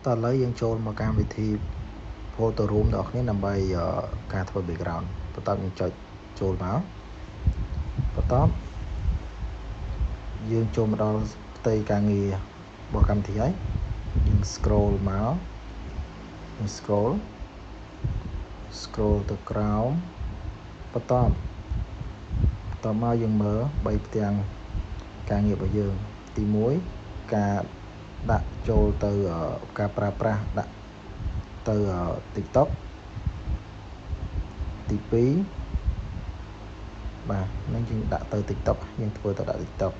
តោះឥឡូវយើងចូលមកកម្មវិធី Photoroom ដល់អ្នកគ្នាដើម្បីការធ្វើ background បន្ទាប់យើងចុចចូលមកបន្ទាប់យើងចូលមកដល់ផ្ទៃការងាររបស់កម្មវិធីហើយយើង scroll មកយើង scroll ទៅក្រោមបន្ទាប់បន្តមកយើងមើល3ផ្ទាំងការងាររបស់យើងទី1ការដាក់ចូលទៅការប្រើប្រាស់ដាក់ទៅ TikTok ទី2បាទនឹងយើងដាក់ទៅ TikTok យើងធ្វើទៅដាក់ TikTok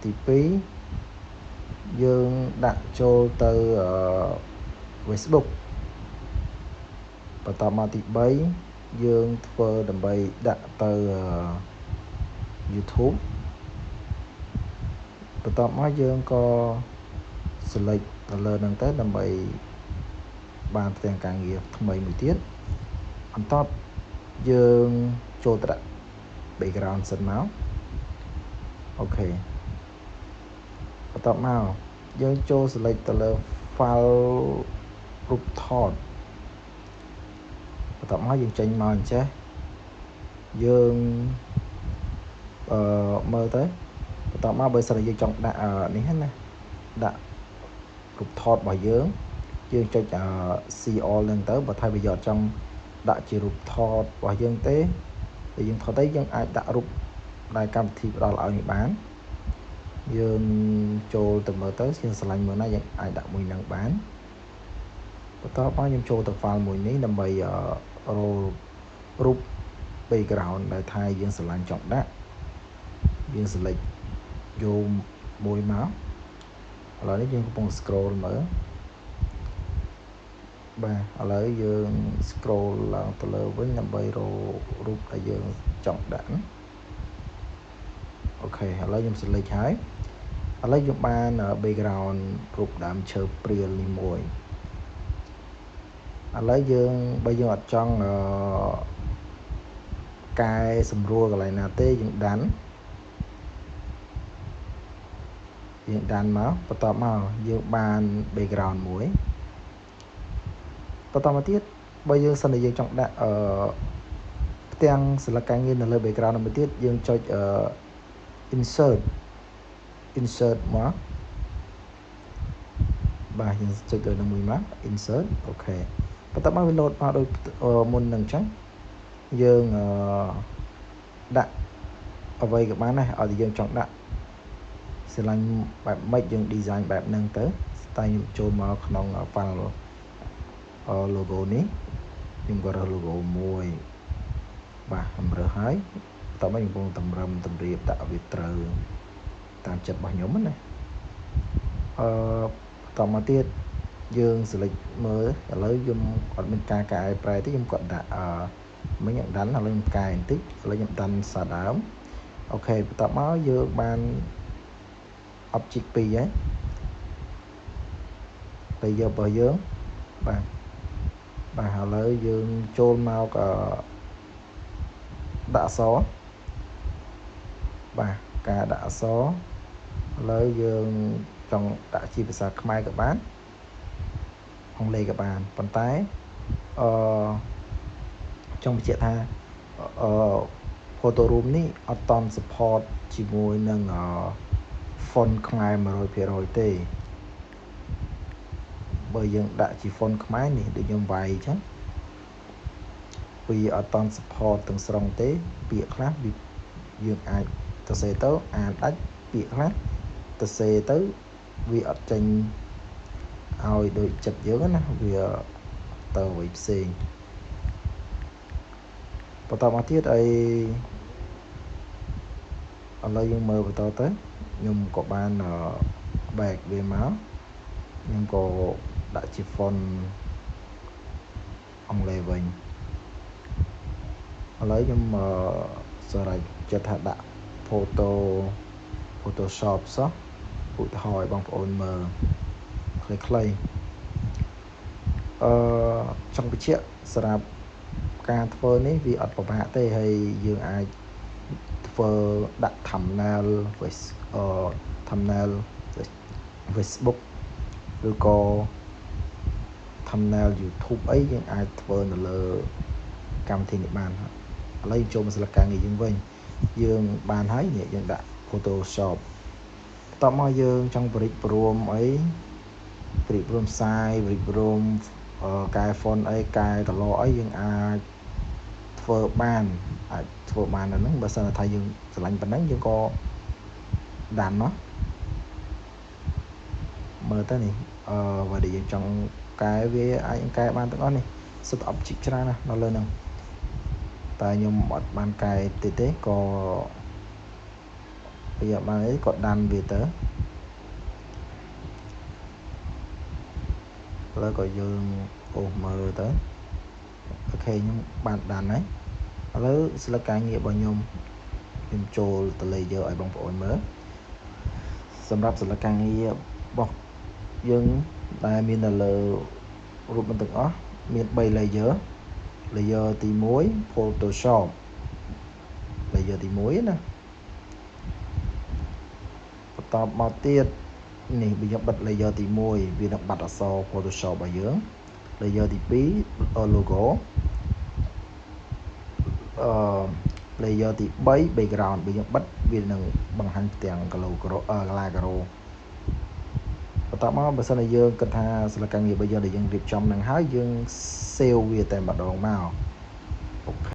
ទី2យើងដាក់ចូលទៅ Facebook បន្តមកទី3យើងធ្វើដើម្បីដាក់ទៅ YouTube បន្ទាប់មកយើងក៏ select ទៅលើហ្នឹងទៅដើម្បីបានផ្ទាំងការងារថ្មីមួយទៀតបន្ទាប់យើងចូលទៅដាក់ background សិនមក OK បន្ទាប់មកយើងចូល select ទៅលើ file រូបថតបន្ទាប់មកយើងចេញមកអញ្ចេះយើងអឺមើលទៅបន្ទាប់មកបើសិនជាយើងចង់ដាក់នេះណាដាក់រូបថតរបស់យើងយើងចុច see all ហ្នឹងទៅបើថាវាយកចង់ដាក់ជារូបថតរបស់យើងទេតែយើងថតទៅយើងអាចដាក់រូបដែលកម្មវិធីផ្ដល់ឲ្យនេះបានយើងចូលទៅមើលទៅយើងស្រឡាញ់មើលណាយើងអាចដាក់មួយនឹងបានបន្ទាប់មកខ្ញុំចូលទៅ file មួយនេះដើម្បីរករូប background ដែលថាយើងស្រឡាញ់ចង់ដាក់យើង select យកមួយមកឥឡូវនេះយើងកំពុង scroll មើលបាទឥឡូវយើង scroll ឡើងទៅលើវិញដើម្បីរករូបដែលយើងចង់ដាក់OK ឥឡូវខ្ញុំ select ហើយឥឡូវយើងបាន background រូបដើមឈើព្រាលនេះមួយឥឡូវយើងបើយើងអត់ចង់កែសម្រួលកន្លែងណាទេយើង done យើង done មកបន្ទាប់មកយើងបាន background មួយបន្តមកទៀតបើយើងសិនតែយើងចង់ដាក់អឺផ្ទាំងស្លឹកការងារនៅលើ background មួយទៀតយើងចុចអឺ insert មកបាទយើងចុចលើនឹងមួយមក insert OK បន្ទាប់មកវា load មកដូចមុននឹងអញ្ចឹងយើងអឺដាក់អ្វីក៏បានដែរឲ្យតែយើងចង់ដាក់ស្រឡាញ់បែបម៉េចយើង design បែបហ្នឹងទៅតែខ្ញុំចូលមកក្នុង file logo នេះខ្ញុំក៏រើស logo មួយបាទខ្ញុំរើសហើយបន្ទាប់មកខ្ញុំកំពុងតម្រឹមតម្រៀបដាក់វាត្រូវតាមចិត្តរបស់ខ្ញុំណាអឺបន្តមកទៀតយើង select មើលឥឡូវខ្ញុំអត់មានការកែប្រែទេខ្ញុំគាត់ដាក់អឺមិញខ្ញុំ done ឥឡូវខ្ញុំកែបន្តិចឥឡូវខ្ញុំ done សារដើម OK បន្ទាប់មកយើងបាន object 2ហើយ layer របស់យើងបាទបាទឥឡូវយើងចូលមកដាក់អក្សរបាទការដាក់អក្សរឥឡូវយើងចង់ដាក់ជាភាសាខ្មែរក៏បានអង់គ្លេសក៏បានប៉ុន្តែអឺចង់បញ្ជាក់ថាអឺ Photoroom នេះអត់តន់ support ជាមួយនឹង font ខ្មែរ 100% ទេបើយើងដាក់ជា font ខ្មែរនេះដូចខ្ញុំវាយអញ្ចឹងវាអត់តន់ support ទាំងស្រុងទេពាក្យខ្លះវាយើងអាចទៅសេទៅអានដាច់ពាក្យខ្លះទៅសេទៅវាអត់ចេញឲ្យដូចចិត្តយើងណាវាទៅអ្វីផ្សេងបន្តមកទៀតអីឥឡូវយើងមើលបន្តទៅខ្ញុំក៏បាន back វាមកខ្ញុំក៏ដាក់ជា font អង់គ្លេសវិញឥឡូវខ្ញុំសម្រាប់ចិត្តថាដាក់ Photoshop សោះឧទាហរណ៍ឲ្យបងប្អូនមើលខ្លីៗអឺចង់បញ្ជាក់សម្រាប់ការធ្វើនេះវាអត់ពិបាកទេហើយយើងអាចធ្វើដាក់ thumbnail thumbnail Facebook ឬក៏ thumbnail YouTube អីយើងអាចធ្វើនៅលើកម្មវិធីនេះបានឥឡូវយើងចូលមកស្លឹកការងារយើងវិញយើងបានហើយនេះយើងដាក់ Photoshop បន្ទាប់មកយើងចង់បរិចព្រមអីបរិចព្រម size បរិចព្រមកែ font អីកែ color អីយើងអាចធ្វើបានអាចធ្វើបាននៅហ្នឹងបើសិនថាយើងស្រឡាញ់ប៉ុណ្ណឹងយើងក៏ដានមកមើលទៅនេះអឺបើដែលយើងចង់កែវាអាចកែបានទាំងអស់នេះសុទ្ធ object ច្រើនណាស់នៅលើហ្នឹងតែខ្ញុំអត់បានកែទៀតទេក៏វាបានអីក៏ដានវាទៅឥឡូវក៏យើងអូសមើលទៅអូខេខ្ញុំបានដានហើយឥឡូវស្លឹកការងាររបស់ខ្ញុំខ្ញុំចូលទៅ layer ឲ្យបងប្អូនមើលសម្រាប់ស្លឹកការងាររបស់យើងដែលមាននៅលើរូបមន្តទាំងអស់មាន3 layer layer ទី1 Photoshop layer ទី1ណាបន្ទាប់មកទៀតនេះបើយើងបិទ layer ទី1វានឹងបាត់អក្សរ Photoshop របស់យើង layer ទី2 logo អឺ layer ទី3 background បើយើងបិទវានឹងបង្ហាញផ្ទាំងកាឡូកាឡាការ៉ូបន្ទាប់មកបើសិនជាយើងគិតថាស្លឹកការងាររបស់យើងដែលយើងរៀបចំនឹងហើយយើង save វាតែម្ដងមកអូខេ